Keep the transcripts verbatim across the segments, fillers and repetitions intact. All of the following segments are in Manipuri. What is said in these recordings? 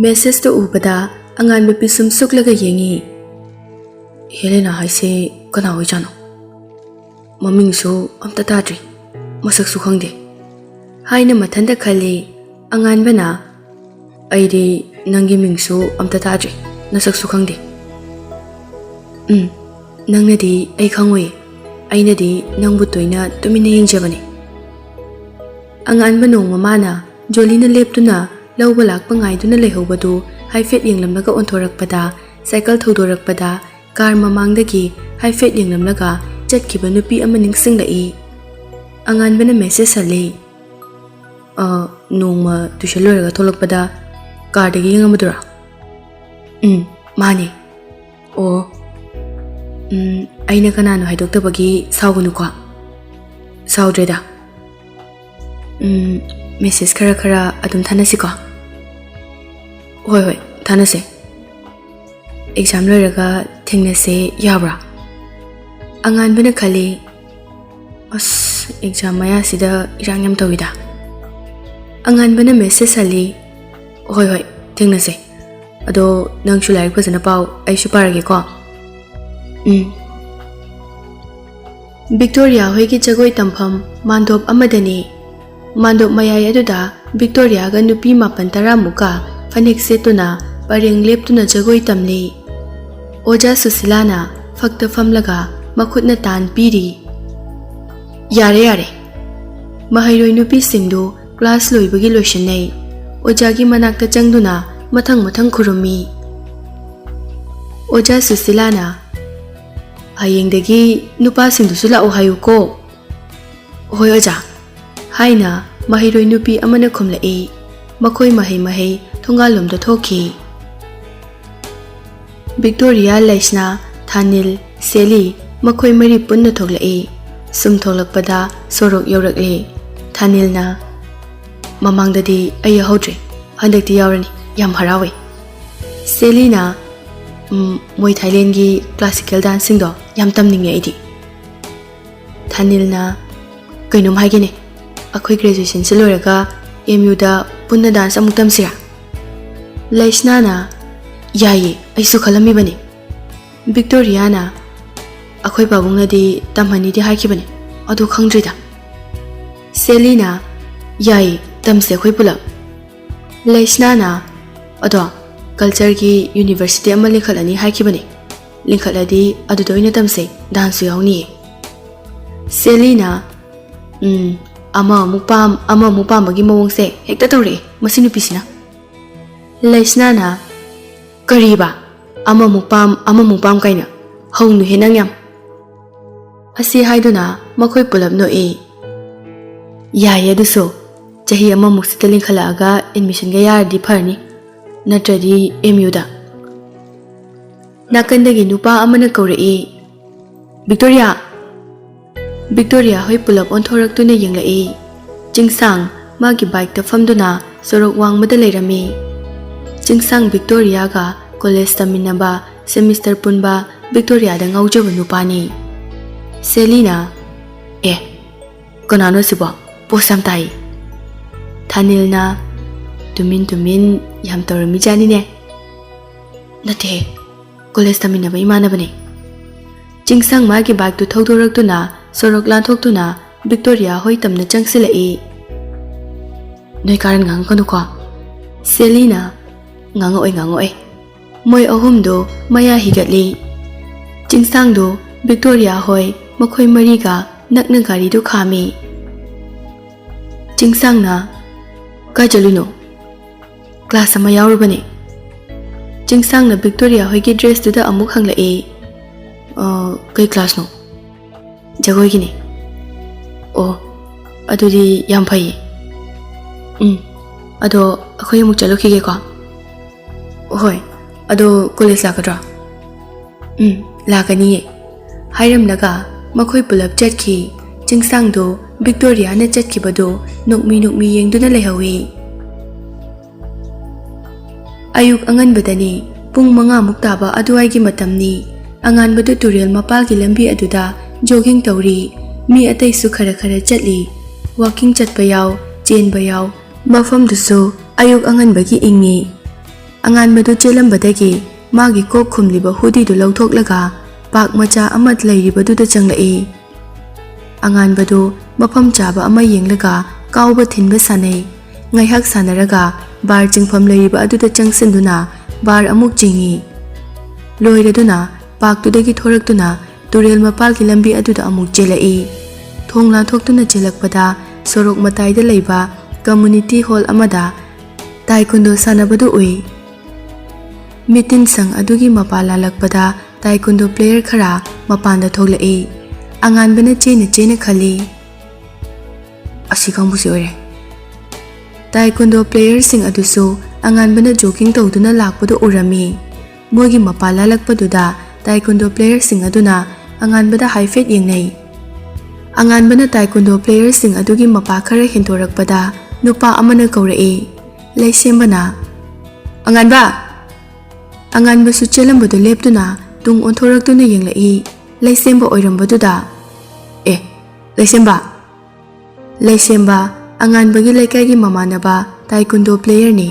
ꯃꯦꯁꯦꯖꯇꯨ ꯎꯕꯗ ꯑꯉꯥꯟꯕ ꯄꯤꯁꯨꯝ ꯁꯨꯛꯂꯒ ꯌꯦꯡꯉꯤ꯫ "ꯍꯦꯂꯦꯅꯥ ꯍꯥꯏꯁꯦ ꯀꯅꯥ ꯑꯣꯏꯖꯥꯠꯅꯣ? ꯃꯃꯤꯡꯁꯨ ꯑꯝꯇ ꯇꯥꯗ꯭ꯔꯤ, ꯃꯁꯛꯁꯨ ꯈꯪꯗꯦ" ꯍꯥꯏꯅ ꯃꯊꯟꯇ ꯈꯜꯂꯤ꯫ ꯑꯉꯥꯟꯕꯅ, "ꯑꯩꯗꯤ ꯅꯪꯒꯤ ꯃꯤꯡꯁꯨ ꯑꯝꯇ ꯇꯥꯗ꯭ꯔꯤ, ꯅꯁꯛꯁꯨ ꯈꯪꯗꯦ꯫ ꯎꯝ, ꯅꯪꯅꯗꯤ ꯑꯩ ꯈꯪꯉꯣꯏꯌꯦ, ꯑꯩꯅꯗꯤ ꯅꯪꯕꯨ ꯇꯣꯏꯅ ꯇꯨꯃꯤꯟꯅ ꯌꯦꯡꯖꯕꯅꯤ"꯫ ꯑꯉꯥꯟꯕ ꯅꯣꯡꯃ ꯃꯥꯅ ꯖꯣꯂꯤꯅ ꯂꯦꯞꯇꯨꯅ ꯂꯧꯕ ꯂꯥꯛꯄ ꯉꯥꯏꯗꯨꯅ ꯂꯩꯍꯧꯕꯗꯨ ꯍꯥꯏꯐꯦꯠ ꯌꯦꯡꯂꯝꯂꯒ ꯑꯣꯟꯊꯣꯔꯛꯄꯗ, ꯁꯥꯏꯀꯜ ꯊꯧꯗꯣꯔꯛꯄꯗ ꯀꯥꯔ ꯃꯃꯥꯡꯗꯒꯤ ꯍꯥꯏꯐꯦꯠ ꯌꯦꯡꯂꯝꯂꯒ ꯆꯠꯈꯤꯕ ꯅꯨꯄꯤ ꯑꯃ ꯅꯤꯡꯁꯤꯡꯂꯛꯏ꯫ ꯑꯉꯥꯟꯕꯅ ꯃꯦꯁꯦꯖ ꯍꯜꯂꯤ꯫ "ꯑ, ꯅꯣꯡꯃ ꯇꯨꯏꯁꯟ ꯂꯣꯏꯔꯒ ꯊꯣꯛꯂꯛꯄꯗ ꯀꯥꯔꯗꯒꯤ ꯌꯦꯡꯉꯝꯕꯗꯨꯔꯥ?" "ꯎꯝ, ꯃꯥꯅꯦ"꯫ "ꯑꯣ, ꯎꯝ, ꯑꯩꯅ ꯀꯅꯥꯅꯣ ꯍꯥꯏꯗꯣꯛꯇꯕꯒꯤ ꯁꯥꯎꯒꯅꯨꯀꯣ"꯫ "ꯁꯥꯎꯗ꯭ꯔꯦꯗ꯫ ꯎꯝ, ꯃꯦꯁꯦꯖ ꯈꯔ ꯈꯔ ꯑꯗꯨꯝ ꯊꯥꯅꯁꯤꯀꯣ"꯫ "ꯍꯣꯏ, ꯍꯣꯏ, ꯊꯥꯅꯁꯦ꯫ ꯑꯦꯛꯖꯥꯝ ꯂꯣꯏꯔꯒ ꯊꯦꯡꯅꯁꯦ ꯌꯥꯕ꯭ꯔꯥ?" ꯑꯉꯥꯟꯕꯅ ꯈꯜꯂꯤ, "ꯑꯁ, ꯑꯦꯛꯖꯥꯝ ꯃꯌꯥꯁꯤꯗ ꯏꯔꯥꯡ ꯌꯥꯝ ꯇꯧꯋꯤꯗ"꯫ ꯑꯉꯥꯟꯕꯅ ꯃꯦꯁꯦꯖ ꯍꯜꯂꯤ꯫ "ꯍꯣꯏ, ꯍꯣꯏ, ꯊꯦꯡꯅꯁꯦ꯫ ꯑꯗꯣ ꯅꯪꯁꯨ ꯂꯥꯏꯔꯤꯛ ꯐꯖꯅ ꯄꯥꯎ, ꯑꯩꯁꯨ ꯄꯥꯔꯒꯦꯀꯣ"꯫ "ꯎꯝ"꯫ ꯚꯤꯛꯇꯣꯔꯤꯌꯥ ꯍꯣꯏꯒꯤ ꯖꯒꯣꯏ ꯇꯝꯐꯝ ꯃꯥꯟꯗꯣꯞ ꯑꯃꯗꯅꯤ꯫ ꯃꯥꯟꯗꯣꯞ ꯃꯌꯥꯏ ꯑꯗꯨꯗ ꯚꯤꯛꯇꯣꯔꯤꯌꯥꯒ ꯅꯨꯄꯤ ꯃꯥꯄꯟ ꯇꯔꯥꯃꯨꯛꯀ ꯐꯅꯦꯛ ꯁꯦꯠꯇꯨꯅ ꯄꯔꯦꯡ ꯂꯦꯞꯇꯨꯅ ꯖꯒꯣꯏ ꯇꯝꯂꯤ꯫ ꯑꯣꯖꯥ ꯁꯨꯁꯤꯂꯥꯅ ꯐꯛꯇ ꯐꯝꯂꯒ ꯃꯈꯨꯠꯅ ꯇꯥꯟ ꯄꯤꯔꯤ꯫ "ꯌꯥꯔꯦ, ꯌꯥꯔꯦ꯫ ꯃꯍꯩꯔꯣꯏ ꯅꯨꯄꯤꯁꯤꯡꯗꯨ ꯀ꯭ꯂꯥꯁ ꯂꯣꯏꯕꯒꯤ ꯂꯣꯏꯁꯤꯟꯅꯩ"꯫ ꯑꯣꯖꯥꯒꯤ ꯃꯅꯥꯛꯇ ꯆꯪꯗꯨꯅ ꯃꯊꯪ ꯃꯊꯪ ꯈꯨꯔꯨꯝꯃꯤ꯫ ꯑꯣꯖꯥ ꯁꯨꯁꯤꯂꯥꯅ, "ꯍꯌꯦꯡꯗꯒꯤ ꯅꯨꯄꯥꯁꯤꯡꯗꯨꯁꯨ ꯂꯥꯛꯑꯣ ꯍꯥꯏꯌꯨꯀꯣ"꯫ "ꯍꯣꯏ ꯑꯣꯖꯥ" ꯍꯥꯏꯅ ꯃꯍꯩꯔꯣꯏ ꯅꯨꯄꯤ ꯑꯃꯅ ꯈꯨꯝꯂꯛꯏ꯫ ꯃꯈꯣꯏ ꯃꯍꯩ ꯃꯍꯩ ꯊꯣꯡꯒꯥꯜꯂꯣꯝꯗ ꯊꯣꯛꯈꯤ꯫ ꯚꯤꯛꯇꯣꯔꯤꯌꯥ, ꯂꯩꯁꯅꯥ, ꯊꯥꯅꯤꯜ, ꯁꯦꯂꯤ ꯃꯈꯣꯏ ꯃꯔꯤ ꯄꯨꯟꯅ ꯊꯣꯛꯂꯛꯏ꯫ ꯁꯨꯝ ꯊꯣꯛꯂꯛꯄꯗ ꯁꯣꯔꯣꯛ ꯌꯧꯔꯛꯂꯦ꯫ ꯊꯥꯅꯤꯜꯅ, "ꯃꯃꯥꯡꯗꯗꯤ ꯑꯩ ꯌꯥꯎꯍꯧꯗ꯭ꯔꯦ, ꯍꯟꯗꯛꯇꯤ ꯌꯥꯎꯔꯅꯤ, ꯌꯥꯝ ꯍꯔꯥꯎꯋꯦ"꯫ ꯁꯦꯂꯤꯅ, "ꯎꯝ, ꯃꯣꯏ ꯊꯥꯏꯂꯦꯟꯒꯤ ꯀ꯭ꯂꯥꯁꯤꯀꯦꯜ ꯗꯥꯟꯁꯁꯤꯡꯗꯣ ꯌꯥꯝ ꯇꯝꯅꯤꯡꯉꯦ ꯑꯩꯗꯤ"꯫ ꯊꯥꯅꯤꯜꯅ, "ꯀꯩꯅꯣꯝ ꯍꯥꯏꯒꯦꯅꯦ, ꯑꯩꯈꯣꯏ ꯒ꯭ꯔꯦꯖꯨꯑꯦꯁꯟꯁꯦ ꯂꯣꯏꯔꯒ ꯑꯦꯝ ꯌꯨꯗ ꯄꯨꯟꯅ ꯗꯥꯟꯁ ꯑꯃꯨꯛ ꯇꯝꯁꯤꯔꯥ?" ꯂꯩꯁꯅꯥꯅ, "ꯌꯥꯏꯌꯦ, ꯑꯩꯁꯨ ꯈꯜꯂꯝꯃꯤꯕꯅꯤ꯫ ꯚꯤꯛꯇꯣꯔꯤꯌꯥꯅ, ꯑꯩꯈꯣꯏ ꯄꯥꯕꯨꯡꯅꯗꯤ ꯇꯝꯍꯟꯅꯤꯗꯤ ꯍꯥꯏꯈꯤꯕꯅꯤ, ꯑꯗꯨ ꯈꯪꯗ꯭ꯔꯤꯗ꯫" ꯁꯦꯂꯤꯅ, "ꯌꯥꯏꯌꯦ, ꯇꯝꯁꯦ ꯑꯩꯈꯣꯏ ꯄꯨꯂꯞ꯫" ꯂꯩꯁꯅꯥꯅ, "ꯑꯗꯣ ꯀꯜꯆꯔꯒꯤ ꯌꯨꯅꯤꯚꯔꯁꯤꯇꯤ ꯑꯃ ꯂꯤꯡꯈꯠꯂꯅꯤ ꯍꯥꯏꯈꯤꯕꯅꯤ, ꯂꯤꯡꯈꯠꯂꯗꯤ ꯑꯗꯨꯗ ꯑꯣꯏꯅ ꯇꯝꯁꯦ, ꯗꯥꯟꯁꯁꯨ ꯌꯥꯎꯅꯤꯌꯦ꯫" ꯁꯦꯂꯤꯅ, "ꯎꯝ, ꯑꯃ ꯑꯃꯨꯛ ꯄꯥꯝ ꯑꯃ ꯑꯃꯨꯛ ꯄꯥꯝꯕꯒꯤ ꯃꯑꯣꯡꯁꯦ ꯍꯦꯛꯇ ꯇꯧꯔꯛꯑꯦ ꯃꯁꯤ ꯅꯨꯄꯤꯁꯤꯅ꯫" ꯂꯩꯁꯅꯥꯅ, "ꯀꯔꯤꯕ? ꯑꯃꯃꯨꯛ ꯄꯥꯝ ꯑꯃꯃꯨꯛ ꯄꯥꯝ ꯀꯥꯏꯅ? ꯍꯧꯅꯨꯍꯦ ꯅꯪ ꯌꯥꯝ꯫" ꯑꯁꯤ ꯍꯥꯏꯗꯨꯅ ꯃꯈꯣꯏ ꯄꯨꯂꯞ ꯅꯣꯛꯏ꯫ "ꯌꯥꯏꯌꯦ ꯑꯗꯨꯁꯨ, ꯆꯍꯤ ꯑꯃꯃꯨꯛꯁꯤꯗ ꯂꯤꯡꯈꯠꯂꯛꯑꯒ ꯑꯦꯗꯃꯤꯁꯟꯒ ꯌꯥꯔꯗꯤ ꯐꯔꯅꯤ, ꯅꯠꯇ꯭ꯔꯗꯤ ꯑꯦꯝ ꯌꯨꯗ꯫" ꯅꯥꯀꯟꯗꯒꯤ ꯅꯨꯄꯥ ꯑꯃꯅ ꯀꯧꯔꯛꯏ, "ꯚꯤꯛꯇꯣꯔꯤꯌꯥ!" ꯚꯤꯛꯇꯣꯔꯤꯌꯥ ꯍꯣꯏ ꯄꯨꯂꯞ ꯑꯣꯟꯊꯣꯔꯛꯇꯨꯅ ꯌꯦꯡꯂꯛꯏ꯫ ꯆꯤꯡꯁꯥꯡ ꯃꯥꯒꯤ ꯕꯥꯏꯛꯇ ꯐꯝꯗꯨꯅ ꯁꯣꯔꯣꯛ ꯋꯥꯡꯃꯗ ꯂꯩꯔꯝꯃꯤ꯫ ꯆꯤꯡꯁꯥꯡ ꯚꯤꯛꯇꯣꯔꯤꯌꯥꯒ ꯀꯣꯂꯦꯖ ꯇꯝꯃꯤꯟꯅꯕ, ꯁꯦꯃꯤꯁꯇꯔ ꯄꯨꯟꯕ, ꯚꯤꯛꯇꯣꯔꯤꯌꯥꯗ ꯉꯥꯎꯖꯕ ꯅꯨꯄꯥꯅꯤ꯫ ꯁꯦꯂꯤꯅ, "ꯑꯦ, ꯀꯅꯥꯅꯣ ꯁꯤꯕꯣ? ꯄꯣꯁ ꯌꯥꯝ ꯇꯥꯏ꯫" ꯊꯥꯅꯤꯜꯅ, "ꯇꯨꯃꯤꯟ ꯇꯨꯃꯤꯟ ꯌꯥꯝ ꯇꯧꯔꯝꯃꯤꯖꯥꯠꯅꯤꯅꯦ꯫" "ꯅꯠꯇꯦꯍꯦ, ꯀꯣꯂꯦꯖ ꯇꯝꯃꯤꯟꯅꯕ ꯏꯃꯥꯟꯅꯕꯅꯦ꯫" ꯆꯤꯡꯁꯥꯡ ꯃꯥꯒꯤ ꯕꯥꯏꯛꯇꯨ ꯊꯧꯗꯣꯔꯛꯇꯨꯅ ꯁꯣꯔꯣꯛ ꯂꯥꯟꯊꯣꯛꯇꯨꯅ ꯚꯤꯛꯇꯣꯔꯤꯌꯥ ꯍꯣꯏ ꯇꯝꯅ ꯆꯪꯁꯤꯜꯂꯛꯏ꯫ "ꯅꯣꯏ ꯀꯥꯔꯟ ꯉꯥꯡꯉꯛꯀꯅꯨꯀꯣ꯫" ꯁꯦꯂꯤꯅ, "ꯉꯥꯡꯉꯛꯑꯣꯏ, ꯉꯥꯡꯉꯛꯑꯣꯏ꯫" ꯃꯣꯏ ꯑꯍꯨꯝꯗꯨ ꯃꯌꯥ ꯍꯤꯒꯠꯂꯤ꯫ ꯆꯤꯡꯁꯥꯡꯗꯨ ꯚꯤꯛꯇꯣꯔꯤꯌꯥ ꯍꯣꯏ ꯃꯈꯣꯏ ꯃꯔꯤꯒ ꯅꯛꯅ ꯒꯥꯔꯤꯗꯨ ꯈꯥꯝꯃꯤ꯫ ꯆꯤꯡꯁꯥꯡꯅ, "ꯀꯥꯏ ꯆꯠꯂꯨꯏꯅꯣ?" "ꯀ꯭ꯂꯥꯁ ꯑꯃ ꯌꯥꯎꯔꯨꯕꯅꯦ꯫" ꯆꯤꯡꯁꯥꯡꯅ ꯚꯤꯛꯇꯣꯔꯤꯌꯥ ꯍꯣꯏꯒꯤ ꯗ꯭ꯔꯦꯁꯇꯨꯗ ꯑꯃꯨꯛ ꯍꯪꯂꯛꯏ꯫ "ꯑ, ꯀꯩ ꯀ꯭ꯂꯥꯁꯅꯣ?" "ꯖꯒꯣꯏꯒꯤꯅꯦ꯫" "ꯑꯣ, ꯑꯗꯨꯗꯤ ꯌꯥꯝ ꯐꯩꯌꯦ꯫ ꯎꯝ, ꯑꯗꯣ ꯑꯩꯈꯣꯏ ꯑꯃꯨꯛ ꯆꯠꯂꯨꯈꯤꯒꯦꯀꯣ꯫" "ꯍꯣꯏ, ꯑꯗꯣ ꯀꯣꯂꯦꯖ ꯂꯥꯛꯀꯗ꯭ꯔꯣ?" "ꯎꯝ, ꯂꯥꯛꯀꯅꯤꯌꯦ꯫" ꯍꯥꯏꯔꯝꯂꯒ ꯃꯈꯣꯏ ꯄꯨꯂꯞ ꯆꯠꯈꯤ꯫ ꯆꯤꯡꯁꯥꯡꯗꯣ ꯚꯤꯛꯇꯣꯔꯤꯌꯥꯅ ꯆꯠꯈꯤꯕꯗꯣ ꯅꯣꯛꯃꯤ ꯅꯣꯛꯃꯤ ꯌꯦꯡꯗꯨꯅ ꯂꯩꯍꯧꯏ꯫ ꯑꯌꯨꯛ ꯑꯉꯟꯕꯗꯅꯤ, ꯄꯨꯡ ꯃꯉꯥꯃꯨꯛ ꯇꯥꯕ ꯑꯗꯨꯋꯥꯏꯒꯤ ꯃꯇꯝꯅꯤ꯫ ꯑꯉꯥꯟꯕꯗꯨ ꯇꯨꯔꯦꯜ ꯃꯄꯥꯜꯒꯤ ꯂꯝꯕꯤ ꯑꯗꯨꯗ ꯖꯣꯒꯤꯡ ꯇꯧꯔꯤ꯫ ꯃꯤ ꯑꯇꯩꯁꯨ ꯈꯔ ꯈꯔ ꯆꯠꯂꯤ꯫ ꯋꯥꯀꯤꯡ ꯆꯠꯄ ꯌꯥꯎ, ꯆꯦꯟꯕ ꯌꯥꯎ꯫ ꯃꯐꯝꯗꯨꯁꯨ ꯑꯌꯨꯛ ꯑꯉꯟꯕꯒꯤ ꯏꯪꯉꯤ꯫ ꯑꯉꯥꯟꯕꯗꯨ ꯆꯦꯜꯂꯝꯕꯗꯒꯤ ꯃꯥꯒꯤ ꯀꯣꯛ ꯈꯨꯝꯂꯤꯕ ꯍꯨꯗꯤꯗꯨ ꯂꯧꯊꯣꯛꯂꯒ ꯄꯥꯔꯛ ꯃꯆꯥ ꯑꯃ ꯂꯩꯔꯤꯕꯗꯨꯗ ꯆꯪꯂꯛꯏ꯫ ꯑꯉꯥꯟꯕꯗꯨ ꯃꯐꯝ ꯆꯥꯕ ꯑꯃ ꯌꯦꯡꯂꯒ ꯀꯥꯎꯕ ꯊꯤꯟꯕ ꯁꯥꯟꯅꯩ꯫ ꯉꯥꯏꯍꯥꯛ ꯁꯥꯟꯅꯔꯒ ꯕꯥꯔ ꯆꯤꯡꯐꯝ ꯂꯩꯔꯤꯕ ꯑꯗꯨꯗ ꯆꯪꯁꯤꯟꯗꯨꯅ ꯕꯥꯔ ꯑꯃꯨꯛ ꯆꯤꯡꯏ꯫ ꯂꯣꯏꯔꯗꯨꯅ ꯄꯥꯔꯛꯇꯨꯗꯒꯤ ꯊꯣꯔꯛꯇꯨꯅ ꯇꯨꯔꯦꯜ ꯃꯄꯥꯜꯒꯤ ꯂꯝꯕꯤ ꯑꯗꯨꯗ ꯑꯃꯨꯛ ꯆꯦꯜꯂꯛꯏ꯫ ꯊꯣꯡ ꯂꯥꯟꯊꯣꯛꯇꯨꯅ ꯆꯦꯜꯂꯛꯄꯗ ꯁꯣꯔꯣꯛ ꯃꯇꯥꯏꯗ ꯂꯩꯕ ꯀꯝꯃꯨꯅꯤꯇꯤ ꯍꯣꯜ ꯑꯃꯗ ꯇꯥꯏꯀꯨꯟꯗꯣ ꯁꯥꯟꯅꯕꯗꯨ ꯎꯏ꯫ ꯃꯤꯇꯤꯟ ꯁꯪ ꯑꯗꯨꯒꯤ ꯃꯄꯥ ꯂꯥꯜꯂꯛꯄꯗ ꯇꯥꯏꯀꯨꯟꯗꯣ ꯄ꯭ꯂꯦꯌꯔ ꯈꯔ ꯃꯄꯥꯟꯗ ꯊꯣꯛꯂꯛꯏ꯫ ꯑꯉꯥꯟꯕꯅ ꯆꯦꯅ ꯆꯦꯅ ꯈꯜꯂꯤ, "ꯑꯁꯤ ꯀꯥꯡꯕꯨꯁꯤ ꯑꯣꯏꯔꯦ"꯫ ꯇꯥꯏꯀꯨꯟꯗꯣ ꯄ꯭ꯂꯦꯌꯔꯁꯤꯡ ꯑꯗꯨꯁꯨ ꯑꯉꯥꯟꯕꯅ ꯖꯣꯒꯤꯡ ꯇꯧꯗꯨꯅ ꯂꯥꯛꯄꯗꯨ ꯎꯔꯝꯃꯤ꯫ ꯃꯣꯏꯒꯤ ꯃꯄꯥ ꯂꯥꯜꯂꯛꯄꯗꯨꯗ ꯇꯥꯏꯀꯨꯟꯗꯣ ꯄ꯭ꯂꯦꯌꯔꯁꯤꯡ ꯑꯗꯨꯅ ꯑꯉꯥꯟꯕꯗ ꯍꯥꯏꯐꯦꯠ ꯌꯦꯡꯅꯩ꯫ ꯑꯉꯥꯟꯕꯅ ꯇꯥꯏꯀꯨꯟꯗꯣ ꯄ꯭ꯂꯦꯌꯔꯁꯤꯡ ꯑꯗꯨꯒꯤ ꯃꯄꯥ ꯈꯔ ꯍꯦꯟꯗꯣꯔꯛꯄꯗ ꯅꯨꯄꯥ ꯑꯃꯅ ꯀꯧꯔꯛꯏ꯫ ꯂꯩꯁꯦꯝꯕꯅ, "ꯑꯉꯥꯟꯕ!" ꯑꯉꯥꯟꯕꯁꯨ ꯆꯦꯜꯂꯝꯕꯗꯨ ꯂꯦꯞꯇꯨꯅ ꯇꯨꯡ ꯑꯣꯟꯊꯣꯔꯛꯇꯨꯅ ꯌꯦꯡꯂꯛꯏ꯫ ꯂꯩꯁꯦꯝꯕ ꯑꯣꯏꯔꯝꯕꯗꯨꯗ, "ꯑꯦ, ꯂꯩꯁꯦꯝꯕ!" ꯂꯩꯁꯦꯝꯕ ꯑꯉꯥꯟꯕꯒꯤ ꯂꯩꯀꯥꯏꯒꯤ ꯃꯃꯥꯟꯅꯕ ꯇꯥꯏꯀꯨꯟꯗꯣ ꯄ꯭ꯂꯦꯌꯔꯅꯤ꯫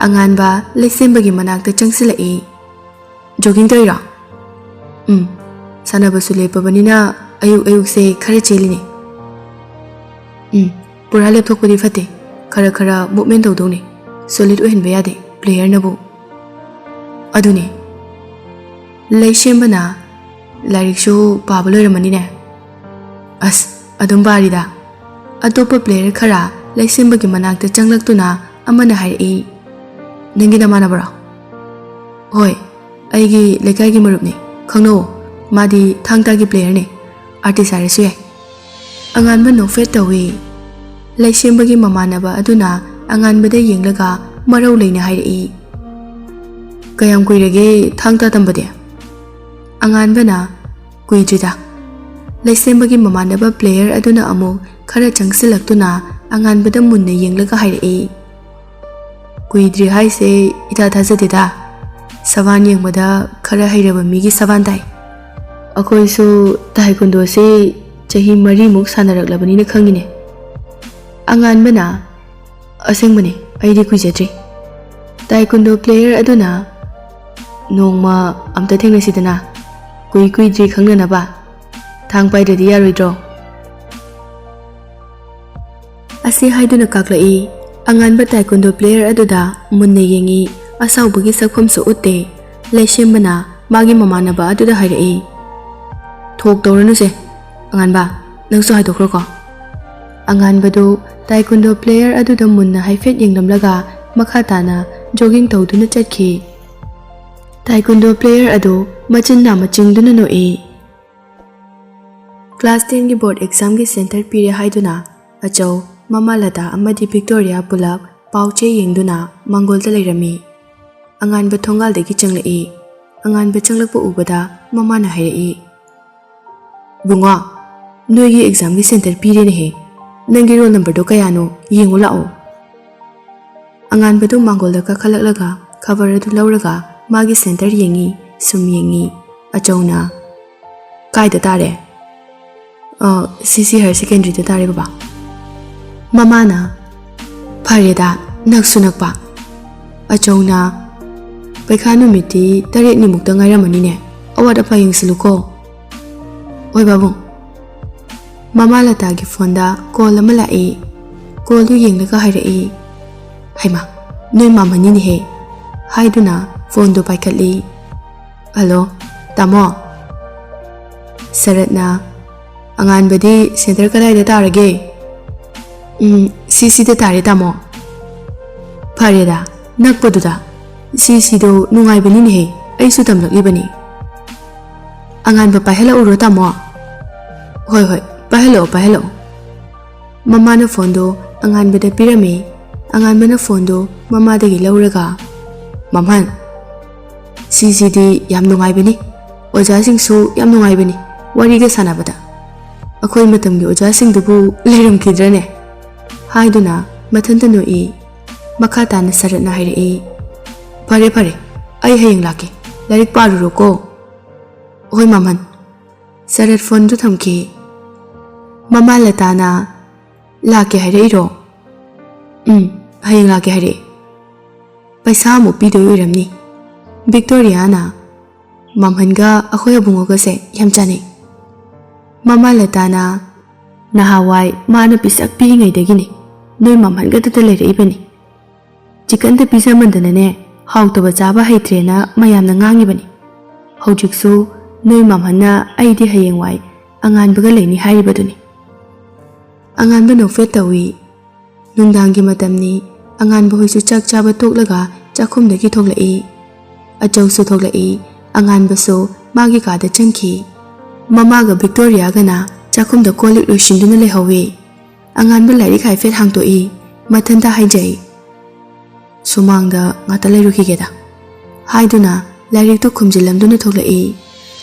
ꯑꯉꯥꯟꯕ ꯂꯩꯁꯦꯝꯕꯒꯤ ꯃꯅꯥꯛꯇ ꯆꯪꯁꯤꯜꯂꯛꯏ꯫ "ꯖꯣꯒꯤꯡ ꯇꯧꯔꯤꯔꯣ?" "ꯎꯝ, ꯁꯥꯟꯅꯕꯁꯨ ꯂꯦꯞꯄꯕꯅꯤꯅ ꯑꯌꯨꯛ ꯑꯌꯨꯛꯁꯦ ꯈꯔ ꯆꯦꯜꯂꯤꯅꯦ"꯫ "ꯎꯝ, ꯄꯨꯔꯥ ꯂꯦꯞꯊꯣꯛꯄꯗꯤ ꯐꯠꯇꯦ, ꯈꯔ ꯈꯔ ꯃꯨꯞꯃꯦꯟ ꯇꯧꯗꯧꯅꯦ, ꯁꯣꯂꯤꯗ ꯑꯣꯏꯍꯟꯕ ꯌꯥꯗꯦ ꯄ꯭ꯂꯦꯌꯔꯅꯕꯨ"꯫ "ꯑꯗꯨꯅꯦ"꯫ ꯂꯩꯁꯦꯝꯕꯅ, "ꯂꯥꯏꯔꯤꯛꯁꯨ ꯄꯥꯕ ꯂꯣꯏꯔꯝꯃꯅꯤꯅꯦ"꯫ "ꯑꯁ, ꯑꯗꯨꯝ ꯄꯥꯔꯤꯗ"꯫ ꯑꯇꯣꯞꯄ ꯄ꯭ꯂꯦꯌꯔ ꯈꯔ ꯂꯩꯁꯦꯝꯕꯒꯤ ꯃꯅꯥꯛꯇ ꯆꯪꯂꯛꯇꯨꯅ ꯑꯃꯅ ꯍꯥꯏꯔꯛꯏ, "ꯅꯪꯒꯤ ꯅꯃꯥꯟꯅꯕꯔꯣ?" "ꯍꯣꯏ, ꯑꯩꯒꯤ ꯂꯩꯀꯥꯏꯒꯤ ꯃꯔꯨꯞꯅꯤ, ꯈꯪꯅꯧ, ꯃꯥꯗꯤ ꯊꯥꯡ ꯇꯥꯒꯤ ꯄ꯭ꯂꯦꯌꯔꯅꯤ, ꯑꯥꯔꯇꯤꯁ ꯍꯥꯏꯔꯁꯨ ꯌꯥꯏ"꯫ ꯑꯉꯥꯟꯕ ꯅꯣꯛꯐꯦꯠ ꯇꯧꯏ꯫ ꯂꯩꯁꯦꯝꯕꯒꯤ ꯃꯃꯥꯟꯅꯕ ꯑꯗꯨꯅ ꯑꯉꯥꯟꯕꯗ ꯌꯦꯡꯂꯒ ꯃꯔꯧ ꯂꯩꯅ ꯍꯥꯏꯔꯛꯏ, "ꯀꯌꯥꯝ ꯀꯨꯏꯔꯒꯦ ꯊꯥꯡ ꯇꯥ ꯇꯝꯕꯗꯤ?" ꯑꯉꯥꯟꯕꯅ, "ꯀꯨꯏꯗ꯭ꯔꯤꯗ"꯫ ꯂꯩꯁꯦꯝꯕꯒꯤ ꯃꯃꯥꯟꯅꯕ ꯄ꯭ꯂꯦꯌꯔ ꯑꯗꯨꯅ ꯑꯃꯨꯛ ꯈꯔ ꯆꯪꯁꯤꯜꯂꯛꯇꯨꯅ ꯑꯉꯥꯟꯕꯗ ꯃꯨꯟꯅ ꯌꯦꯡꯂꯒ ꯍꯥꯏꯔꯛꯏ, "ꯀꯨꯏꯗ꯭ꯔꯤ ꯍꯥꯏꯁꯦ ꯏꯊꯥ ꯊꯥꯖꯗꯦꯗ꯫ ꯁꯕꯥꯟ ꯌꯦꯡꯕꯗ ꯈꯔ ꯍꯩꯔꯕ ꯃꯤꯒꯤ ꯁꯕꯥꯟ ꯇꯥꯏ꯫ ꯑꯩꯈꯣꯏꯁꯨ ꯇꯥꯏꯀꯨꯟꯗꯣꯁꯦ ꯆꯍꯤ ꯃꯔꯤꯃꯨꯛ ꯁꯥꯟꯅꯔꯛꯂꯕꯅꯤꯅ ꯈꯪꯉꯤꯅꯦ"꯫ ꯑꯉꯥꯟꯕꯅ, "ꯑꯁꯦꯡꯕꯅꯦ, ꯑꯩꯗꯤ ꯀꯨꯏꯖꯗ꯭ꯔꯤ"꯫ ꯇꯥꯏꯀꯨꯟꯗꯣ ꯄ꯭ꯂꯦꯌꯔ ꯑꯗꯨꯅ, "ꯅꯣꯡꯃ ꯑꯝꯇ ꯊꯦꯡꯅꯁꯤꯗꯅ, ꯀꯨꯏ ꯀꯨꯏꯗ꯭ꯔꯤ ꯈꯪꯅꯅꯕ, ꯊꯥꯡ ꯄꯥꯏꯗ꯭ꯔꯗꯤ ꯌꯥꯔꯣꯏꯗ꯭ꯔꯣ?" ꯑꯁꯤ ꯍꯥꯏꯗꯨꯅ ꯀꯥꯛꯂꯛꯏ꯫ ꯑꯉꯥꯟꯕ ꯇꯥꯏꯀꯨꯟꯗꯣ ꯄ꯭ꯂꯦꯌꯔ ꯑꯗꯨꯗ ꯃꯨꯟꯅ ꯌꯦꯡꯉꯤ꯫ ꯑꯁꯥꯎꯕꯒꯤ ꯁꯛꯐꯝꯁꯨ ꯎꯠꯇꯦ꯫ ꯂꯩꯁꯦꯝꯕꯅ ꯃꯥꯒꯤ ꯃꯃꯥꯟꯅꯕ ꯑꯗꯨꯗ ꯍꯥꯏꯔꯛꯏ, "ꯊꯣꯛ ꯇꯧꯔꯅꯨꯁꯦ, ꯑꯉꯥꯟꯕ, ꯅꯪꯁꯨ ꯍꯥꯏꯗꯣꯛꯈ꯭ꯔꯣꯀꯣ꯫" ꯑꯉꯥꯟꯕꯗꯨ ꯇꯥꯏꯀꯨꯟꯗꯣ ꯄ꯭ꯂꯦꯌꯔ ꯑꯗꯨꯗ ꯃꯨꯟꯅ ꯍꯥꯏꯐꯦꯠ ꯌꯦꯡꯂꯝꯂꯒ ꯃꯈꯥ ꯇꯥꯅ ꯖꯣꯒꯤꯡ ꯇꯧꯗꯨꯅ ꯆꯠꯈꯤ꯫ ꯇꯥꯏꯀꯨꯟꯗꯣ ꯄ꯭ꯂꯦꯌꯔ ꯑꯗꯨ ꯃꯆꯤꯟ ꯅꯥꯝꯃ ꯆꯤꯡꯗꯨꯅ ꯅꯣꯛꯏ꯫ ꯀ꯭ꯂꯥꯁ ꯇꯦꯟꯒꯤ ꯕꯣꯔꯗ ꯑꯦꯛꯖꯥꯝꯒꯤ ꯁꯦꯟꯇꯔ ꯄꯤꯔꯦ ꯍꯥꯏꯗꯨꯅ ꯑꯆꯧ, ꯃꯃꯥ ꯂꯇꯥ ꯑꯃꯗꯤ ꯚꯤꯛꯇꯣꯔꯤꯌꯥ ꯄꯨꯂꯞ ꯄꯥꯎ ꯆꯦ ꯌꯦꯡꯗꯨꯅ ꯃꯥꯡꯒꯣꯜꯗ ꯂꯩꯔꯝꯃꯤ꯫ ꯑꯉꯥꯟꯕ ꯊꯣꯡꯒꯥꯜꯗꯒꯤ ꯆꯪꯂꯛꯏ꯫ ꯑꯉꯥꯟꯕ ꯆꯪꯂꯛꯄ ꯎꯕꯗ ꯃꯃꯥꯅ ꯍꯥꯏꯔꯛꯏ, "ꯕꯨꯡꯉꯣ, ꯅꯣꯏꯒꯤ ꯑꯦꯛꯖꯥꯝꯒꯤ ꯁꯦꯟꯇꯔ ꯄꯤꯔꯦꯅꯦꯍꯦ꯫ ꯅꯪꯒꯤ ꯔꯣꯜ ꯅꯝꯕꯔꯗꯣ ꯀꯌꯥꯅꯣ? ꯌꯦꯡꯉꯨ ꯂꯥꯛꯑꯣ꯫" ꯑꯉꯥꯟꯕꯗꯨ ꯃꯥꯡꯒꯣꯜꯗ ꯀꯥꯈꯠꯂꯛꯂꯒ ꯈꯕꯔ ꯑꯗꯨ ꯂꯧꯔꯒ ꯃꯥꯒꯤ ꯁꯦꯟꯇꯔ ꯌꯦꯡꯉꯤ, ꯁꯨꯝ ꯌꯦꯡꯉꯤ꯫ ꯑꯆꯧꯅ, "ꯀꯥꯏꯗ ꯇꯥꯔꯦ?" "ꯑ, ꯁꯤ ꯁꯤ ꯍꯥꯌꯔ ꯁꯦꯀꯦꯟꯗꯔꯤꯗ ꯇꯥꯔꯦ, ꯕꯕꯥ꯫" ꯃꯃꯥꯅ, "ꯐꯔꯦꯗ, ꯅꯛꯁꯨ ꯅꯛꯄ꯫" ꯑꯆꯧꯅ, "ꯄꯩꯈꯥ ꯅꯨꯃꯤꯠꯇꯤ ꯇꯔꯦꯠꯅꯤꯃꯨꯛꯇ ꯉꯥꯏꯔꯝꯃꯅꯤꯅꯦ, ꯑꯋꯥꯠ ꯑꯄꯥ ꯌꯦꯡꯁꯤꯜꯂꯨꯀꯣ꯫" "ꯍꯣꯏ, ꯕꯥꯕꯨꯡ꯫" ꯃꯃꯥ ꯂꯇꯥꯒꯤ ꯐꯣꯟꯗ ꯀꯣꯜ ꯑꯃ ꯂꯥꯛꯏ꯫ ꯀꯣꯜꯗꯨ ꯌꯦꯡꯂꯒ ꯍꯥꯏꯔꯛꯏ, "ꯍꯩꯃꯥ, ꯅꯣꯏ ꯃꯥꯝꯃꯅꯤꯅꯦꯍꯦ," ꯍꯥꯏꯗꯨꯅ ꯐꯣꯟꯗꯨ ꯄꯥꯏꯈꯠꯂꯤ꯫ "ꯍꯜꯂꯣ, ꯇꯥꯃꯣ꯫" ꯁꯔꯠꯅ, "ꯑꯉꯥꯟꯕꯗꯤ ꯁꯦꯟꯇꯔ ꯀꯗꯥꯏꯗ ꯇꯥꯔꯒꯦ?" "ꯎꯝ, ꯁꯤ ꯁꯤꯗ ꯇꯥꯔꯦ, ꯇꯥꯃꯣ꯫" "ꯐꯔꯦꯗ, ꯅꯛꯄꯗꯨꯗ꯫ ꯁꯤ ꯁꯤꯗꯣ ꯅꯨꯡꯉꯥꯏꯕꯅꯤꯅꯦꯍꯦ, ꯑꯩꯁꯨ ꯇꯝꯂꯛꯂꯤꯕꯅꯤ꯫" "ꯑꯉꯥꯟꯕ ꯄꯥꯏꯍꯜꯂꯛꯎꯔꯣ, ꯇꯥꯃꯣ?" "ꯍꯣꯏ, ꯍꯣꯏ, ꯄꯥꯏꯍꯜꯂꯛꯑꯣ, ꯄꯥꯏꯍꯜꯂꯛꯑꯣ꯫" ꯃꯃꯥꯅ ꯐꯣꯟꯗꯣ ꯑꯉꯥꯟꯕꯗ ꯄꯤꯔꯝꯃꯤ꯫ ꯑꯉꯥꯟꯕꯅ ꯐꯣꯟꯗꯣ ꯃꯃꯥꯗꯒꯤ ꯂꯧꯔꯒ, "ꯃꯝꯍꯟ, ꯁꯤꯁꯤꯗꯤ ꯌꯥꯝ ꯅꯨꯡꯉꯥꯏꯕꯅꯤ꯫ ꯑꯣꯖꯥꯁꯤꯡꯁꯨ ꯌꯥꯝ ꯅꯨꯡꯉꯥꯏꯕꯅꯤ ꯋꯥꯔꯤꯒ ꯁꯥꯟꯅꯕꯗ꯫ ꯑꯩꯈꯣꯏ ꯃꯇꯝꯒꯤ ꯑꯣꯖꯥꯁꯤꯡꯗꯨꯕꯨ ꯂꯩꯔꯝꯈꯤꯗ꯭ꯔꯅꯦ?" ꯍꯥꯏꯗꯨꯅ ꯃꯊꯟꯇ ꯅꯣꯛꯏ꯫ ꯃꯈꯥ ꯇꯥꯅ ꯁꯔꯠꯅ ꯍꯥꯏꯔꯛꯏ, "ꯐꯔꯦ, ꯐꯔꯦ, ꯑꯩ ꯍꯌꯦꯡ ꯂꯥꯛꯀꯦ꯫ ꯂꯥꯏꯔꯤꯛ ꯄꯥꯔꯨꯔꯣꯀꯣ꯫" "ꯍꯣꯏ, ꯃꯃꯟ꯫" ꯁꯔꯠ ꯐꯣꯟꯗꯨ ꯊꯝꯈꯤ꯫ ꯃꯃꯥ ꯂꯇꯥꯅ, "ꯂꯥꯛꯀꯦ ꯍꯥꯏꯔꯛꯏꯔꯣ?" "ꯎꯝ, ꯍꯌꯦꯡ ꯂꯥꯛꯀꯦ ꯍꯥꯏꯔꯛꯏ꯫" ꯄꯩꯁꯥ ꯑꯃꯨꯛ ꯄꯤꯗꯣꯏ ꯑꯣꯏꯔꯝꯅꯤ꯫ ꯕꯤꯛꯇꯣꯔꯤꯌꯥꯅ, "ꯃꯝꯍꯟꯒ ꯑꯩꯈꯣꯏ ꯑꯕꯨꯡꯉꯣꯒꯁꯦ ꯌꯥꯝ ꯆꯥꯟꯅꯩ꯫ ꯃꯃꯥ ꯂꯇꯥꯅ ꯅꯍꯥꯟꯋꯥꯏ ꯃꯥꯅ ꯄꯤꯁꯛ ꯄꯤꯛꯏꯉꯩꯗꯒꯤꯅꯦ ꯅꯣꯏ ꯃꯝꯍꯟꯒꯗꯨꯗ ꯂꯩꯔꯛꯏꯕꯅꯤ꯫ ꯆꯤꯛꯀꯟꯗ ꯄꯤꯖꯃꯟꯗꯅꯅꯦ ꯍꯥꯎꯇꯕ ꯆꯥꯕ ꯍꯩꯇ꯭ꯔꯦꯅ ꯃꯌꯥꯝꯅ ꯉꯥꯡꯉꯤꯕꯅꯤ꯫ ꯍꯧꯖꯤꯛꯁꯨ ꯅꯣꯏ ꯃꯝꯍꯟꯅ ꯑꯩꯗꯤ ꯍꯌꯦꯡꯋꯥꯏ ꯑꯉꯥꯟꯕꯒ ꯂꯩꯅꯤ ꯍꯥꯏꯔꯤꯕꯗꯨꯅꯤ꯫" ꯑꯉꯥꯟꯕ ꯅꯣꯛꯐꯦꯠ ꯇꯧꯏ꯫ ꯅꯨꯡꯗꯥꯡꯒꯤ ꯃꯇꯝꯅꯤ꯫ ꯑꯉꯥꯟꯕ ꯍꯣꯏꯁꯨ ꯆꯥꯛ ꯆꯥꯕ ꯇꯣꯛꯂꯒ ꯆꯥꯛꯈꯨꯝꯗꯒꯤ ꯊꯣꯛꯂꯛꯏ꯫ ꯑꯆꯧꯁꯨ ꯊꯣꯛꯂꯛꯏ꯫ ꯑꯉꯥꯟꯕꯁꯨ ꯃꯥꯒꯤ ꯀꯥꯗ ꯆꯪꯈꯤ꯫ ꯃꯃꯥꯒ ꯕꯤꯛꯇꯣꯔꯤꯌꯥꯒꯅ ꯆꯥꯛꯈꯨꯝꯗ ꯀꯣꯜ ꯂꯤꯛ ꯂꯣꯏꯁꯤꯟꯗꯨꯅ ꯂꯩꯍꯧꯏ꯫ ꯑꯉꯥꯟꯕ ꯂꯥꯏꯔꯤꯛ ꯍꯥꯏꯐꯦꯠ ꯍꯥꯡꯗꯣꯛꯏ꯫ ꯃꯊꯟꯇ ꯍꯥꯏꯖꯩ, "ꯁꯨꯃꯥꯡꯗ ꯉꯥꯛꯇ ꯂꯩꯔꯨꯈꯤꯒꯦꯗ" ꯍꯥꯏꯗꯨꯅ ꯂꯥꯏꯔꯤꯛꯇꯨ ꯈꯨꯝꯖꯤꯜꯂꯝꯗꯨꯅ ꯊꯣꯛꯂꯛꯏ꯫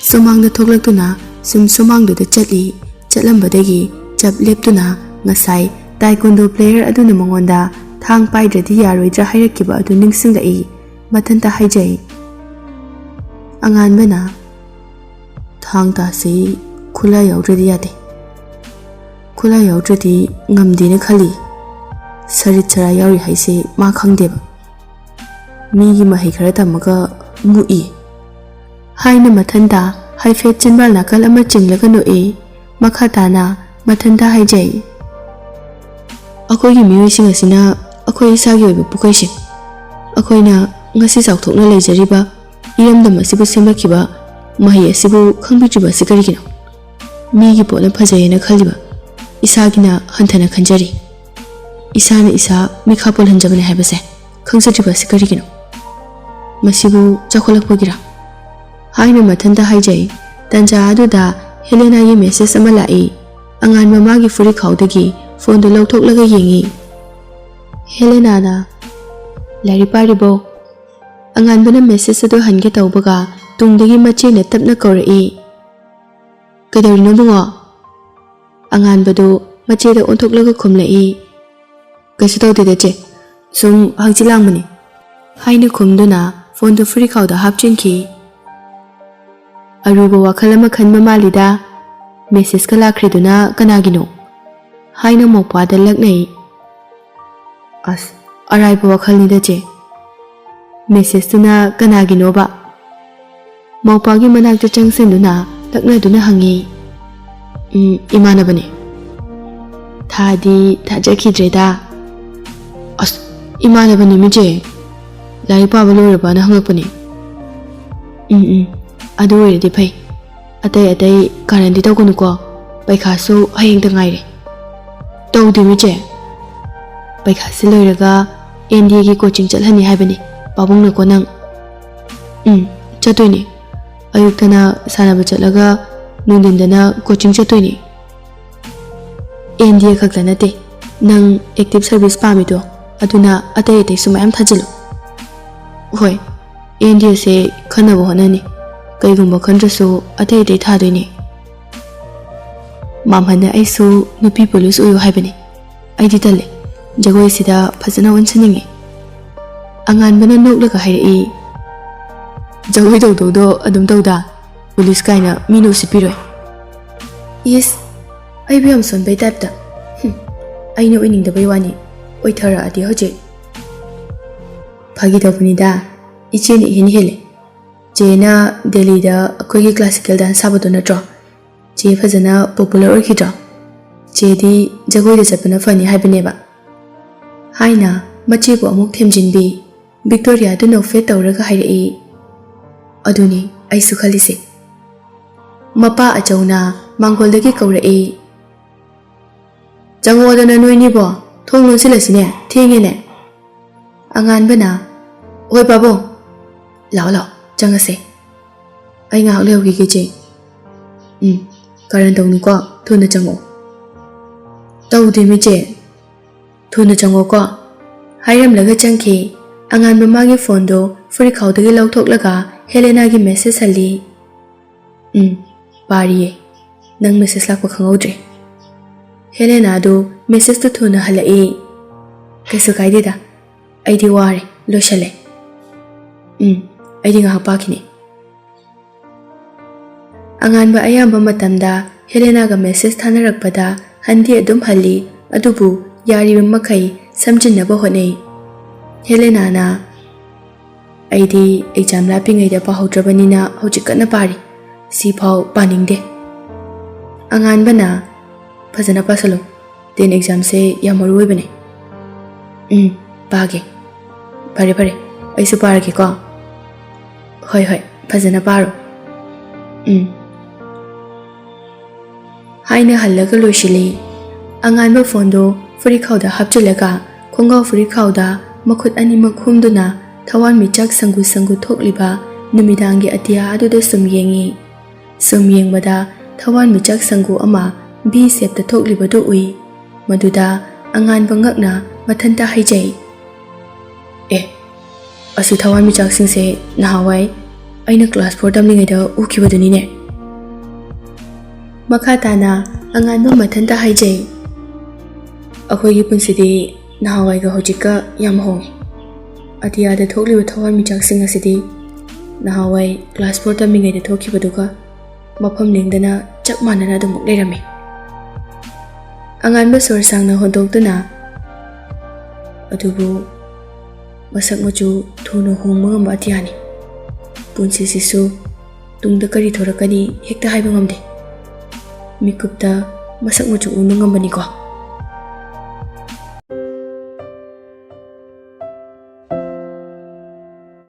ꯁꯨꯃꯥꯡꯗ ꯊꯣꯛꯂꯛꯇꯨꯅ ꯁꯨꯝ ꯁꯨꯃꯥꯡꯗꯨꯗ ꯆꯠꯂꯤ꯫ ꯆꯠꯂꯝꯕꯗꯒꯤ ꯆꯞ ꯂꯦꯞꯇꯨꯅ ꯉꯁꯥꯏ ꯇꯥꯏꯀꯨꯟꯗꯣ ꯄ꯭ꯂꯦꯌꯔ ꯑꯗꯨꯅ ꯃꯉꯣꯟꯗ ꯊꯥꯡ ꯄꯥꯏꯗ꯭ꯔꯗꯤ ꯌꯥꯔꯣꯏꯗ꯭ꯔꯥ ꯍꯥꯏꯔꯛꯈꯤꯕ ꯑꯗꯨ ꯅꯤꯡꯁꯤꯡꯂꯛꯏ꯫ ꯃꯊꯟꯇ ꯍꯥꯏꯖꯩ꯫ ꯑꯉꯥꯟꯕꯅ, "ꯊꯥꯡ ꯇꯥꯁꯤ ꯈꯨꯠꯂꯥꯏ ꯌꯥꯎꯗ꯭ꯔꯗꯤ ꯌꯥꯗꯦ꯫ ꯈꯨꯠꯂꯥꯏ ꯌꯥꯎꯗ꯭ꯔꯗꯤ ꯉꯝꯗꯦꯅ ꯈꯜꯂꯤ꯫ ꯁꯔꯤꯠ ꯁꯔꯥ ꯌꯥꯎꯔꯤ ꯍꯥꯏꯁꯦ ꯃꯥ ꯈꯪꯗꯦꯕ꯫ ꯃꯤꯒꯤ ꯃꯍꯩ ꯈꯔ ꯇꯝꯃꯒ ꯃꯨꯛꯏ" ꯍꯥꯏꯅ ꯃꯊꯟꯇ ꯍꯥꯏꯐꯦꯠ ꯆꯤꯟꯕꯥꯜ ꯅꯥꯀꯜ ꯑꯃ ꯆꯤꯡꯂꯒ ꯅꯣꯛꯏ꯫ ꯃꯈꯥ ꯇꯥꯅ ꯃꯊꯟꯇ ꯍꯥꯏꯖꯩ, "ꯑꯩꯈꯣꯏꯒꯤ ꯃꯤꯑꯣꯏꯁꯤꯡ ꯑꯁꯤꯅ ꯑꯩꯈꯣꯏ ꯏꯁꯥꯒꯤ ꯑꯣꯏꯕ ꯄꯣꯠꯈꯩꯁꯦ ꯑꯩꯈꯣꯏꯅ ꯉꯁꯤ ꯆꯥꯎꯊꯣꯛꯅ ꯂꯩꯖꯔꯤꯕ ꯏꯔꯝꯗꯝ ꯑꯁꯤꯕꯨ ꯁꯦꯝꯂꯛꯈꯤꯕ ꯃꯍꯩ ꯑꯁꯤꯕꯨ ꯈꯪꯕꯤꯗ꯭ꯔꯤꯕ ꯑꯁꯤ ꯀꯔꯤꯒꯤꯅꯣ? ꯃꯤꯒꯤ ꯄꯣꯠꯅ ꯐꯖꯩꯌꯦꯅ ꯈꯜꯂꯤꯕ, ꯏꯁꯥꯒꯤꯅ ꯍꯟꯊꯅ ꯈꯟꯖꯔꯤ꯫ ꯏꯁꯥꯅ ꯏꯁꯥ ꯃꯤꯈꯥ ꯄꯣꯜꯍꯟꯖꯕꯅꯤ ꯍꯥꯏꯕꯁꯦ ꯈꯪꯖꯗ꯭ꯔꯤꯕ ꯑꯁꯤ ꯀꯔꯤꯒꯤꯅꯣ? ꯃꯁꯤꯕꯨ ꯆꯥꯎꯈꯠꯂꯛꯄꯒꯤꯔꯥ?" ꯍꯥꯏꯅ ꯃꯊꯟꯇ ꯍꯥꯏꯖꯩ꯫ ꯇꯟꯖꯥ ꯑꯗꯨꯗ ꯍꯦꯂꯦꯅꯥꯒꯤ ꯃꯦꯁꯦꯖ ꯑꯃ ꯂꯥꯛꯏ꯫ ꯑꯉꯥꯟꯕ ꯃꯥꯒꯤ ꯐꯨꯔꯤꯠꯈꯥꯎꯗꯒꯤ ꯐꯣꯟꯗꯨ ꯂꯧꯊꯣꯛꯂꯒ ꯌꯦꯡꯏ꯫ ꯍꯦꯂꯦꯅꯥꯅ, "ꯂꯥꯏꯔꯤꯛ ꯄꯥꯔꯤꯕꯣ?" ꯑꯉꯥꯟꯕꯅ ꯃꯦꯁꯦꯖ ꯑꯗꯨ ꯍꯟꯒꯦ ꯇꯧꯕꯒ ꯇꯨꯡꯗꯒꯤ ꯃꯆꯦꯅ ꯇꯞꯅ ꯀꯧꯔꯛꯏ꯫ "ꯀꯩꯗꯧꯔꯤꯅꯣ ꯕꯨꯡꯉꯣ?" ꯑꯉꯥꯟꯕꯗꯨ ꯃꯆꯦꯗ ꯑꯣꯟꯊꯣꯛꯂꯒ ꯈꯨꯝꯂꯛꯏ꯫ "ꯀꯩꯁꯨ ꯇꯧꯗꯦꯗ ꯆꯦ, ꯁꯨꯝ ꯍꯛꯆꯤꯠ ꯂꯥꯡꯕꯅꯤ" ꯍꯥꯏꯅ ꯈꯨꯝꯗꯨꯅ ꯐꯣꯟꯗꯨ ꯐꯨꯔꯤꯠꯈꯥꯎꯗ ꯍꯥꯞꯆꯤꯟꯈꯤ꯫ "ꯑꯔꯨꯕ ꯋꯥꯈꯜ ꯑꯃ ꯈꯟꯕ ꯃꯥꯜꯂꯤꯗ, ꯃꯦꯁꯦꯖꯀ ꯂꯥꯛꯈ꯭ꯔꯤꯗꯨꯅ ꯀꯅꯥꯒꯤꯅꯣ?" ꯍꯥꯏꯅ ꯃꯧꯄ꯭ꯋꯥꯗ ꯂꯛꯅꯩ꯫ "ꯑꯁ, ꯑꯔꯥꯏꯕ ꯋꯥꯈꯜꯅꯤꯗ ꯆꯦ꯫ ꯃꯦꯁꯦꯖꯇꯨꯅ ꯀꯅꯥꯒꯤꯅꯣꯕ? ꯃꯧꯄꯥꯒꯤ ꯃꯅꯥꯛꯇ ꯆꯪꯁꯤꯟꯗꯨꯅ ꯂꯛꯅꯗꯨꯅ ꯍꯪꯉꯤ꯫ "ꯎꯝ, ꯏꯃꯥꯟꯅꯕꯅꯦ꯫ ꯊꯥꯗꯤ ꯊꯥꯖꯈꯤꯗ꯭ꯔꯦꯗ꯫ ꯑꯁ, ꯏꯃꯥꯟꯅꯕꯅꯦ ꯃꯤꯆꯦ꯫ ꯂꯥꯏꯔꯤꯛ ꯄꯥꯕ ꯂꯣꯏꯔꯕꯅ ꯍꯪꯉꯛꯄꯅꯦ꯫ ꯎꯝ, ꯎꯝ, ꯑꯗꯨ ꯑꯣꯏꯔꯗꯤ ꯐꯩ꯫ ꯑꯇꯩ ꯑꯇꯩ ꯀꯥꯔꯟꯗꯤ ꯇꯧꯒꯅꯨꯀꯣ꯫ ꯄꯩꯈꯥꯁꯨ ꯍꯌꯦꯡꯗ ꯉꯥꯏꯔꯦ꯫" "ꯇꯧꯗꯦ ꯃꯤꯆꯦ꯫ ꯄꯩꯈꯥꯁꯤ ꯂꯣꯏꯔꯒ ꯑꯦꯟ ꯗꯤ ꯑꯦꯒꯤ ꯀꯣꯆꯤꯡ ꯆꯠꯍꯟꯅꯤ ꯍꯥꯏꯕꯅꯤ ꯄꯥꯕꯨꯡꯅꯀꯣ ꯅꯪ꯫" "ꯎꯝ, ꯆꯠꯇꯣꯏꯅꯦ꯫ ꯑꯌꯨꯛꯇꯅ ꯁꯥꯟꯅꯕ ꯆꯠꯂꯒ ꯅꯨꯡꯊꯤꯟꯗꯅ ꯀꯣꯆꯤꯡ ꯆꯠꯇꯣꯏꯅꯦ꯫" "ꯑꯦꯟ ꯗꯤ ꯑꯦ ꯈꯛꯇ ꯅꯠꯇꯦ, ꯅꯪ ꯑꯦꯛꯇꯤꯚ ꯁꯔꯚꯤꯁ ꯄꯥꯝꯃꯤꯗꯣ, ꯑꯗꯨꯅ ꯑꯇꯩ ꯑꯇꯩꯁꯨ ꯃꯌꯥꯝ ꯊꯥꯖꯤꯜꯂꯨ꯫" "ꯍꯣꯏ, ꯑꯦꯟ ꯗꯤ ꯑꯦꯁꯦ ꯈꯟꯅꯕ ꯍꯣꯠꯅꯅꯤ꯫ ꯀꯩꯒꯨꯝꯕ ꯈꯟꯗ꯭ꯔꯁꯨ ꯑꯇꯩ ꯑꯇꯩ ꯊꯥꯗꯣꯏꯅꯦ꯫" "ꯃꯥꯝꯍꯟꯅ ꯑꯩꯁꯨ ꯅꯨꯄꯤ ꯄꯨꯂꯤꯁ ꯑꯣꯏꯌꯨ ꯍꯥꯏꯕꯅꯤ꯫ ꯑꯩꯗꯤ ꯇꯜꯂꯦ꯫ ꯖꯒꯣꯏꯁꯤꯗ ꯐꯖꯅ ꯑꯣꯟꯁꯤꯟꯅꯤꯡꯉꯤ꯫" ꯑꯉꯥꯟꯕꯅ ꯅꯣꯛꯂꯒ ꯍꯥꯏꯔꯛꯏ, "ꯖꯒꯣꯏ ꯇꯧꯗꯧꯗꯣ ꯑꯗꯨꯝ ꯇꯧꯗ, ꯄꯨꯂꯤꯁ ꯀꯥꯏꯅ ꯃꯤꯅ ꯎꯁꯤꯠꯄꯤꯔꯣꯏ꯫" "ꯏꯁ, ꯑꯩꯕꯨ ꯌꯥꯝ ꯁꯣꯟꯕꯩ ꯇꯥꯏꯞꯇ꯫ ꯍꯨꯝ, ꯑꯩꯅ ꯑꯣꯏꯅꯤꯡꯗꯕꯩ ꯋꯥꯅꯤ, ꯑꯣꯏꯊꯔꯛꯑꯗꯤ ꯍꯧꯖꯤꯛ꯫" "ꯐꯥꯒꯤ ꯇꯧꯕꯅꯤꯗ, ꯏꯆꯦꯅ ꯏꯍꯦꯟ ꯍꯦꯜꯂꯦ꯫ ꯆꯦꯅ ꯗꯦꯜꯂꯤꯗ ꯑꯩꯈꯣꯏꯒꯤ ꯀ꯭ꯂꯥꯁꯤꯀꯦꯜ ꯗꯥꯟꯁ ꯁꯥꯕꯗꯣ ꯅꯠꯇ꯭ꯔꯣ? ꯆꯦ ꯐꯖꯅ ꯄꯣꯄꯨꯂꯔ ꯑꯣꯏꯈꯤꯗ꯭ꯔꯣ? ꯆꯦꯗꯤ ꯖꯒꯣꯏꯗ ꯆꯠꯄꯅ ꯐꯅꯤ ꯍꯥꯏꯕꯅꯦꯕ꯫" ꯍꯥꯏꯅ ꯃꯆꯦꯕꯨ ꯑꯃꯨꯛ ꯊꯦꯝꯖꯤꯟꯕꯤ꯫ ꯚꯤꯛꯇꯣꯔꯤꯌꯥꯗꯨ ꯅꯣꯛꯐꯦꯠ ꯇꯧꯔꯒ ꯍꯥꯏꯔꯛꯏ, "ꯑꯗꯨꯅꯤ ꯑꯩꯁꯨ ꯈꯜꯂꯤꯁꯦ꯫" ꯃꯄꯥ ꯑꯆꯧꯅ ꯃꯥꯡꯒꯣꯜꯗꯒꯤ ꯀꯧꯔꯛꯏ, "ꯆꯪꯉꯛꯑꯣꯗꯅ ꯅꯣꯏꯅꯤꯕꯣ, ꯊꯣꯡ ꯂꯣꯟꯁꯤꯜꯂꯁꯤꯅꯦ, ꯊꯦꯡꯉꯦꯅꯦ꯫" ꯑꯉꯥꯟꯕꯅ, "ꯍꯣꯏ ꯄꯥꯕꯨꯡ, ꯂꯥꯛꯑꯣ ꯂꯥꯛꯑꯣ, ꯆꯪꯉꯁꯦ꯫ ꯑꯩ ꯉꯥꯏꯍꯥꯛ ꯂꯩꯍꯧꯈꯤꯒꯦ ꯆꯦ꯫" "ꯎꯝ, ꯀꯥꯔꯟ ꯇꯧꯅꯨꯀꯣ, ꯊꯨꯅ ꯆꯪꯉꯛꯑꯣ꯫" "ꯇꯧꯗꯦꯃꯤ ꯆꯦ, ꯊꯨꯅ ꯆꯪꯉꯣꯀꯣ꯫" ꯍꯥꯏꯔꯝꯂꯒ ꯆꯪꯈꯤ꯫ ꯑꯉꯥꯟꯕ ꯃꯥꯒꯤ ꯐꯣꯟꯗꯨ ꯐꯨꯔꯤꯠꯈꯥꯎꯗꯒꯤ ꯂꯧꯊꯣꯛꯂꯒ ꯍꯦꯂꯦꯅꯥꯒꯤ ꯃꯦꯁꯦꯖ ꯍꯜꯂꯤ꯫ "ꯎꯝ, ꯄꯥꯔꯤꯌꯦ꯫ ꯅꯪ ꯃꯦꯁꯦꯖ ꯂꯥꯛꯄ ꯈꯪꯍꯧꯗ꯭ꯔꯦ꯫" ꯍꯦꯂꯦꯅꯥꯗꯨ ꯃꯦꯁꯦꯖꯇꯨ ꯊꯨꯅ ꯍꯜꯂꯛꯏ꯫ "ꯀꯩꯁꯨ ꯀꯥꯏꯗꯦꯗ, ꯑꯩꯗꯤ ꯋꯥꯔꯦ, ꯂꯣꯏꯁꯜꯂꯦ꯫" "ꯎꯝ, ꯑꯩꯗꯤ ꯉꯥꯏꯍꯥꯛ ꯄꯥꯈꯤꯅꯤ꯫" ꯑꯉꯥꯟꯕ ꯑꯌꯥꯝꯕ ꯃꯇꯝꯗ ꯍꯦꯂꯦꯅꯥꯒ ꯃꯦꯁꯦꯖ ꯊꯥꯅꯔꯛꯄꯗ ꯍꯟꯗꯤ ꯑꯗꯨꯝ ꯍꯜꯂꯤ, ꯑꯗꯨꯕꯨ ꯌꯥꯔꯤꯕ ꯃꯈꯩ ꯁꯝꯖꯤꯟꯅꯕ ꯍꯣꯠꯅꯩ꯫ ꯍꯦꯂꯦꯅꯥꯅ, ꯑꯩꯗꯤ ꯑꯦꯛꯖꯥꯝ ꯂꯥꯞꯄꯤꯉꯩꯗ ꯄꯥꯍꯧꯗ꯭ꯔꯕꯅꯤꯅ ꯍꯧꯖꯤꯛ ꯀꯟꯅ ꯄꯥꯔꯤ꯫ ꯁꯤꯐꯥꯎ ꯄꯥꯅꯤꯡꯗꯦ꯫ ꯑꯉꯥꯟꯕꯅ, "ꯐꯖꯅ ꯄꯥꯁꯜꯂꯨ, ꯇꯦꯟ ꯑꯦꯛꯖꯥꯝꯁꯦ ꯌꯥꯝ ꯃꯔꯨ ꯑꯣꯏꯕꯅꯦ꯫" "ꯎꯝ, ꯄꯥꯒꯦ꯫" "ꯐꯔꯦ ꯐꯔꯦ, ꯑꯩꯁꯨ ꯄꯥꯔꯒꯦꯀꯣ꯫" "ꯍꯣꯏ ꯍꯣꯏ, ꯐꯖꯅ ꯄꯥꯔꯣ꯫" "ꯎꯝ꯫" ꯍꯥꯏꯅ ꯍꯜꯂꯒ ꯂꯣꯏꯁꯤꯜꯂꯤ꯫ ꯑꯉꯥꯟꯕ ꯐꯣꯟꯗꯣ ꯐꯨꯔꯤꯠꯈꯥꯎꯗ ꯍꯥꯞꯆꯤꯜꯂꯒ ꯈꯣꯡꯒ꯭ꯔꯥꯎ ꯐꯨꯔꯤꯠꯈꯥꯎꯗ ꯃꯈꯨꯠ ꯑꯅꯤꯃꯛ ꯍꯨꯝꯗꯨꯅ ꯊꯋꯥꯟꯃꯤꯆꯥꯛ ꯁꯪꯒꯨ ꯁꯪꯒꯨ ꯊꯣꯛꯂꯤꯕ ꯅꯨꯃꯤꯗꯥꯡꯒꯤ ꯑꯇꯤꯌꯥ ꯑꯗꯨꯗ ꯁꯨꯝ ꯌꯦꯡꯉꯤ꯫ ꯁꯨꯝ ꯌꯦꯡꯕꯗ ꯊꯋꯥꯟꯃꯤꯆꯥꯛ ꯁꯪꯒꯨ ꯑꯃ ꯚꯤ ꯁꯦꯞꯇ ꯊꯣꯛꯂꯤꯕꯗꯨ ꯎꯏ꯫ ꯃꯗꯨꯗ ꯑꯉꯥꯟꯕ ꯉꯛꯅ ꯃꯊꯟꯇ ꯍꯥꯏꯖꯩ, "ꯑꯦ, ꯑꯁꯤ ꯊꯋꯥꯟꯃꯤꯆꯥꯛꯁꯤꯡꯁꯦ ꯅꯍꯥꯟꯋꯥꯏ ꯑꯩꯅ ꯀ꯭ꯂꯥꯁ ꯐꯣꯔ ꯇꯝꯂꯤꯉꯩꯗ ꯎꯈꯤꯕꯗꯨꯅꯤꯅꯦ꯫" ꯃꯈꯥ ꯇꯥꯅ ꯑꯉꯥꯟꯕ ꯃꯊꯟꯇ ꯍꯥꯏꯖꯩ, "ꯑꯩꯈꯣꯏꯒꯤ ꯄꯨꯟꯁꯤꯗꯤ ꯅꯍꯥꯟꯋꯥꯏꯒ ꯍꯧꯖꯤꯛꯀ ꯌꯥꯝ ꯍꯣꯡꯉꯤ꯫ ꯑꯇꯤꯌꯥꯗ ꯊꯣꯛꯂꯤꯕ ꯊꯋꯥꯟꯃꯤꯆꯥꯛꯁꯤꯡ ꯑꯁꯤꯗꯤ ꯅꯍꯥꯟꯋꯥꯏ ꯀ꯭ꯂꯥꯁ ꯐꯣꯔ ꯇꯝꯂꯤꯉꯩꯗ ꯊꯣꯛꯈꯤꯕꯗꯨꯒ ꯃꯐꯝ ꯂꯦꯡꯗꯅ ꯆꯞ ꯃꯥꯟꯅꯅ ꯑꯗꯨꯃꯛ ꯂꯩꯔꯝꯃꯤ꯫" ꯑꯉꯥꯟꯕ ꯁꯣꯔ ꯁꯥꯡꯅ ꯍꯣꯟꯗꯣꯛꯇꯨꯅ, "ꯑꯗꯨꯕꯨ ꯃꯁꯛ ꯃꯆꯨ ꯊꯨꯅ ꯍꯣꯡꯕ ꯉꯝꯕ ꯑꯇꯤꯌꯥꯅꯤ꯫ ꯄꯨꯟꯁꯤꯁꯤꯁꯨ ꯇꯨꯡꯗ ꯀꯔꯤ ꯊꯣꯔꯛꯀꯅꯤ ꯍꯦꯛꯇ ꯍꯥꯏꯕ ꯉꯝꯗꯦ꯫ ꯃꯤꯀꯨꯞꯇ ꯃꯁꯛ ꯃꯆꯨ ꯑꯣꯟꯕ ꯉꯝꯕꯅꯤꯀꯣ꯫"